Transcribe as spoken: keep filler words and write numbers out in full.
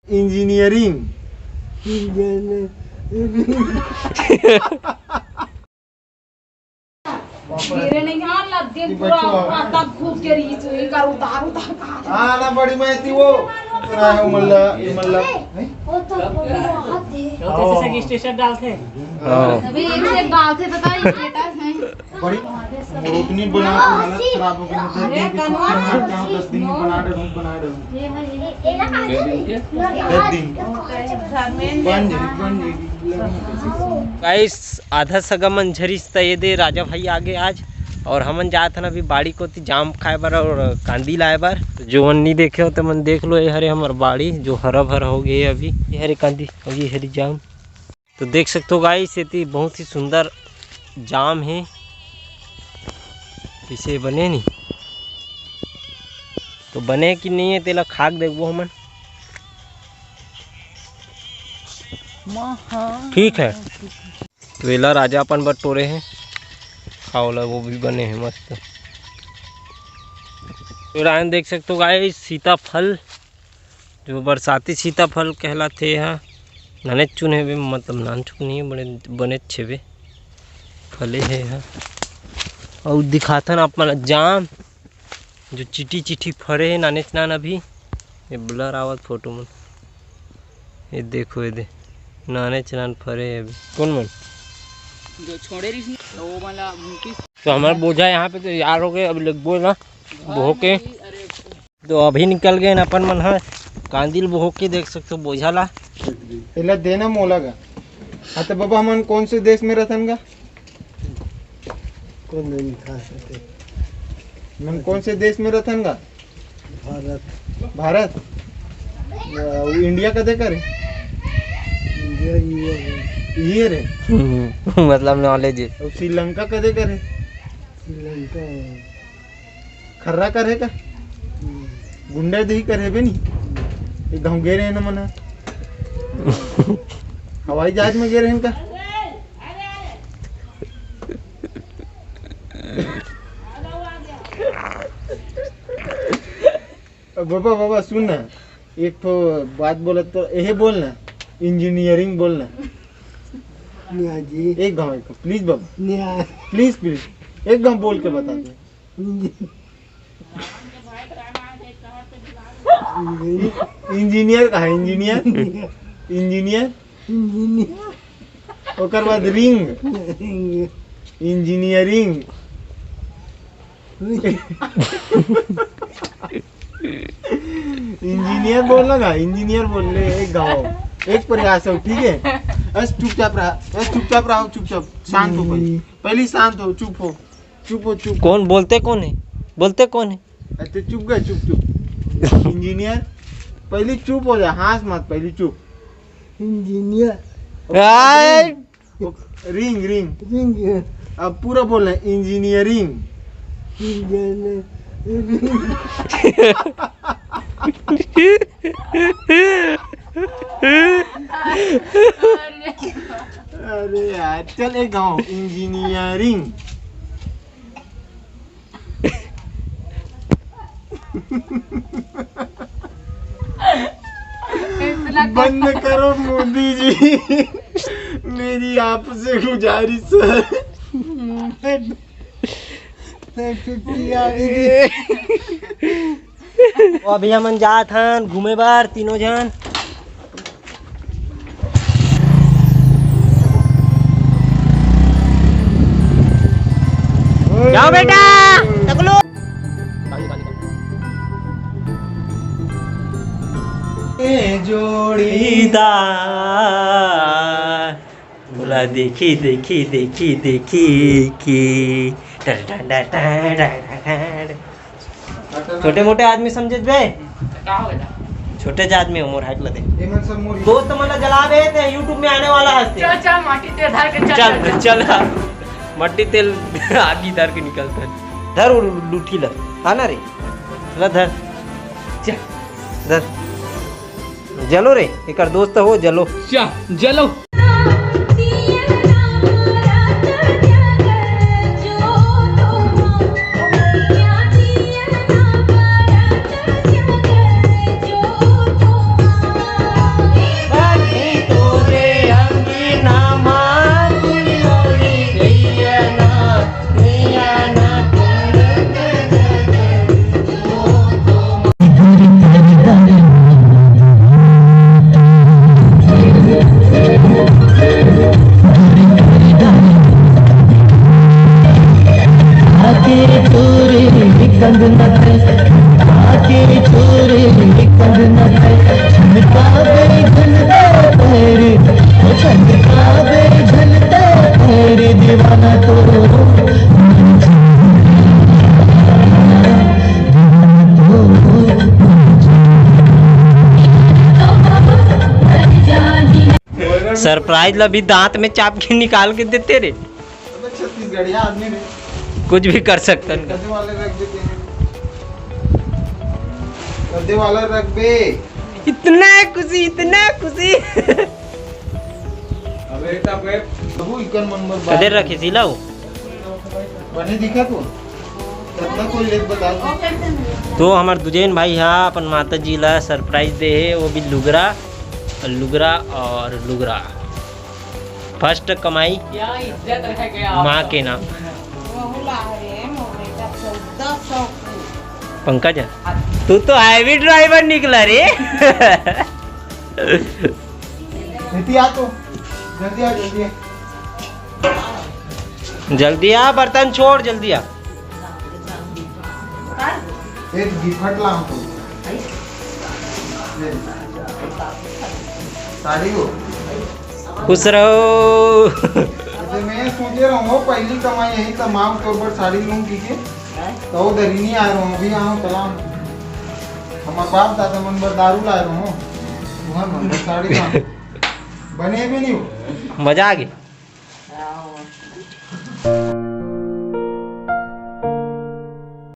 Engineering. गिरे नहीं, हाँ, लग दिन पूरा हाथ तक घुस के रही, चोरी कर उतार उतार कहाँ। हाँ ना, बड़ी महती वो। ना, ये मल्ला, ये मल्ला। नहीं? वो तो बहुत है। तो जैसे कि स्टेशन डालते हैं। हाँ। अभी एक से एक डालते, पता है, स्टेटस है। बड़ी रोटनी बना के हालत खराब हो गई। मतलब, ये भी कुछ करना चाहो, दस दिन में बना डालूं, बना डालूं। दस दिन। बन जाएगी, बन जाएगी। गाइस, आधा सगा मन झरिस त ये दे राजा भाई आगे आज। और हमन जात हन अभी बाड़ी कोती जाम खाए बर और कांदी लाए बर। तो जो मन नहीं देखे हो तो मन देख लो, ये हरे हमर बाड़ी जो हरा भरा हो गए अभी। ये हरे कांदी और ये हरी जाम। तो देख सकते हो गाइस, ये ती बहुत ही सुंदर जाम है। किसे बने नहीं तो बने कि नहीं है, तेला खाक देखबो हमन। ठीक है, तो एला राजा अपन बर टोरे हे, खाओ ला, वो भी बने हे मस्त। तो रायन देख सकते हो गाइस, सीताफल जो बरसाती सीताफल कहलाथे, एहा नानेच चुन हेबे, मतलब नानचुक नहीं है, बड़े बने छेबे फले हे एहा। अउ दिखाथन आप मन ला जाम जो चिटी चिटी फरे हे, नानेच नान अभी। ये ब्लर आवत फोटो में, ये देखो, ये दे नानेच नान फरे हे अभी। कौन मन? जो छोड़े रही तो वो वाला मुंकी तो हमारा बोझा यहाँ पे तैयार हो गए, अब लगबो ना बोह के। तो अभी निकल गए ना अपन मन ह कांदिल बोह के, देख सकते हो बोझा ला। एला देना मोला गा। हाँ तो बाबा, हमन कौन से देश में रहथन गा? कौन नहीं खा सकते। हमन कौन से देश में रहथन गा? भारत। भारत। अउ इंडिया कदे करे? इंडिया ये है। ये रे। मतलब नॉलेज है। अउ श्रीलंका कदे करे? श्रीलंका है। खर्रा करे का? गुंडा देही करे बे नी। एक गाँव गे रहे न मना। हवाई जहाज में गे रहे का? बाबा, बाबा, सुन ना, एक ठो बात बोलत तो, एहे बोल ना, इंजीनियरिंग बोल ना। न्या जी। एक गाँव, एक, प्लीज बाबा, न्या। प्लीज, प्लीज, एक गाँव बोल के बता दे। इंजीनियर कहा है? Engineer, engineer, engineer. इंजीनियर। ओकर बाद रिंग, इंजीनियरिंग। इंजीनियर बोलना ना, इंजीनियर बोल ले। एक गाँव, एक प्रयास हो, ठीक है? बस चुपचाप रहा, बस चुपचाप रहो, चुपचाप शांत हो पहले, पहले शांत हो, चुप हो, चुप हो, चुप। कौन बोलते, कौन है, बोलते कौन है? अरे चुप गए, चुप चुप। इंजीनियर, पहले चुप हो जा, हाँस मत, पहले चुप। इंजीनियर। आय! Ring, ring. रिंग। अब पूरा बोलना है, इंजीनियरिंग। इंजीनियर। अरे यार, चल एक गाँव, इंजीनियरिंग। बंद करो मोदी जी, मेरी आपसे गुजारिश है। छुट्टी आ गई। तो अभी हमन जात हन घूमे बर तीनों झन। जाओ बेटा, तकलो। ए जोड़ीदार, तोला देखी देखी देखी देखी की। छोटे मोटे आदमी समझे बे। छोटे जात में हो, मोर हाइट ला दे। दोस्त मन ला जला दे, ते YouTube में आने वाला हस्ते। चल चल, माटी तेल धर के चल। चल चल, मट्टी तेल आगी धर के निकलता है। धर वो लूठी ला, आना रे, ला धर, चल, धर, जलो रे, एकर दोस्त हो, जलो। जलो। सरप्राइज ला भी दांत में चाप के निकाल के देते रे। अबे छत्तीसगढ़िया आदमी रे। कुछ भी कर सकतन। गद्दे वाले रख दे। गद्दे वाला रख बे। इतना खुशी, इतना खुशी। अबे इतना बे। बाबू इकन मन बर कदे रखे सीला हो? बने दिखा तू। कितना कोई लेत बता तू। तो हमर दुजेन भाई हा अपन माता जी ला सरप्राइज दे हे, वो भी लुगरा, लुगरा और लुगरा। फर्स्ट कमाई क्या इज्जत रह गया माँ आपका? के नाम। वहू ला रे, मोरे का चौदह सौ की। पंकज, तू तो हाईवे ड्राइवर निकला रे। बेटी आ तो, जल्दी आ, जल्दी आ। जल्दी आ, बर्तन छोड़, जल्दी आ। एक गिफ्ट ला हमको। ले। साड़ी हो। खुश रहो। अरे मैं सोचे रहूँ, पहली कमाई यही कमाऊँ तो ऊपर साड़ी लूँ की के। तो उधर ही नहीं आ रहा हूँ, अभी आऊँ चला। हमारे बाप दादा मन बर दारू ला रहा हूँ। वहाँ मन बर साड़ी ला। बने भी नहीं हो। मजा आ गया।